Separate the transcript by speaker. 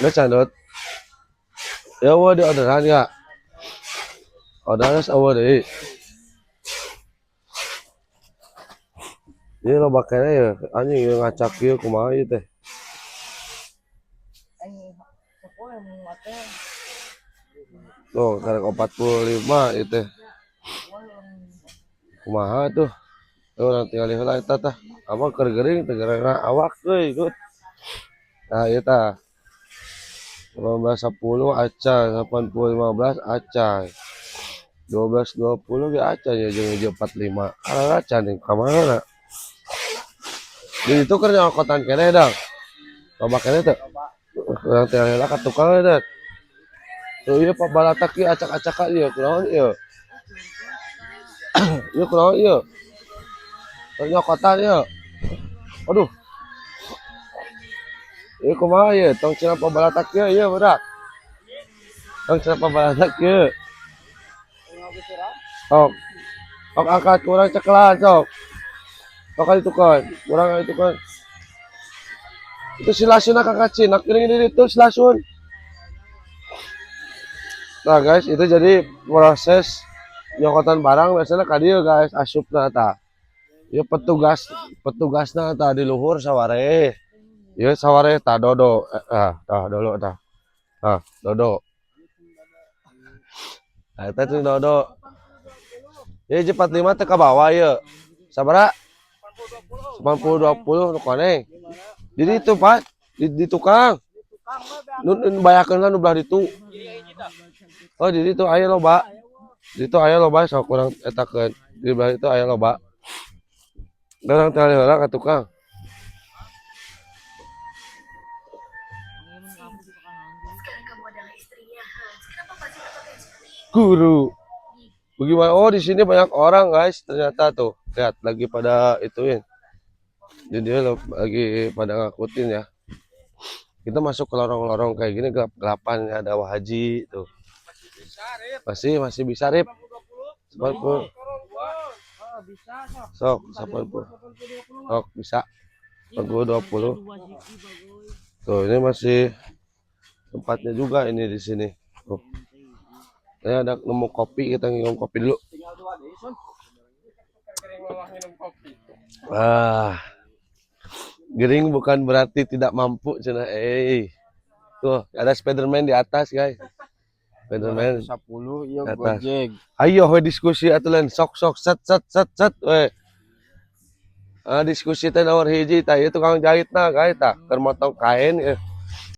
Speaker 1: Geus candut. Ya eueuh di orderan ya. Orderan geus eueuh deui. Ieu loba keneh ya, anjing ieu ngacak ieu kumaha ieu teh. Tuh, karek 45 ieu teh. Kumaha tuh? Tuh urang tinggal heula eta tah. Abang keur gering teh gara-gara awak euy, gut. Nah, ieu tah. 18.10 acan, 80.15 acan. 12.20 ge acan ya jeung hiji 45. Arah acan nih ka mana? Di itu keur nyokotan keneh dang. Loba keneh teu? Urang tinggal heula ka tukang eta. Tuh ieu Pak Balatak ieu acak-acakan ieu kunaon ieu? Ieu kunaon ieu? Keur nyokotan ieu. Aduh. Ieu kumaha ieu? Tong cenah Pak Balatak ieu ieu budak. Tong cenah Pak Balatak ieu. Sok. Sok angkat kurang cekelan sok. Sok itu kan, kurang itu kan. Itu si Lasun kakak Cina, kering ini itu si Lasun. Nah guys, itu jadi proses nyokotan barang biasanya ka dieu guys, asupna ta. Ieu petugasna ta di luhur saware. Ieu saware ta dodo, tah dolo tah. Ah, dodo. Nah, eta cing dodo. Ieu hiji 45 teh ka bawah ieu. Sabaraha? 80 20 nu koneng. Jadi itu Pak, di tukang. Nu bayakeun lah nu belah ditu. Oh, di ditu aya loba. Di ditu aya loba sok kurang etakeun. Di belah itu aya loba. Urang teh heula ka tukang. Guru. Bagaimana? Oh, di sini banyak orang guys, ternyata tuh. Lihat lagi pada ituin. Jadi dia lagi pada ngakutin ya. Kita masuk ke lorong-lorong kayak gini gelap-gelapan ya, ada Wahaji tuh. Masih bisa Rip. 80. Sok 80. Sok bisa. 80 20. Tuh, ini masih tempatnya juga ini di sini. Tuh. Ini ada nemu kopi, kita nginum kopi dulu. Ah. Gering bukan berarti tidak mampu cenah. Tuh, ada Spiderman di atas, guys. Spiderman
Speaker 2: 10 ieu
Speaker 1: atas.
Speaker 2: Gojek.
Speaker 1: Ayo we diskusi atuh lain sok sok set set set set we. Ah, diskusi teh nomor hiji tah ieu tukang jahitna guys tah keur motong kain ieu.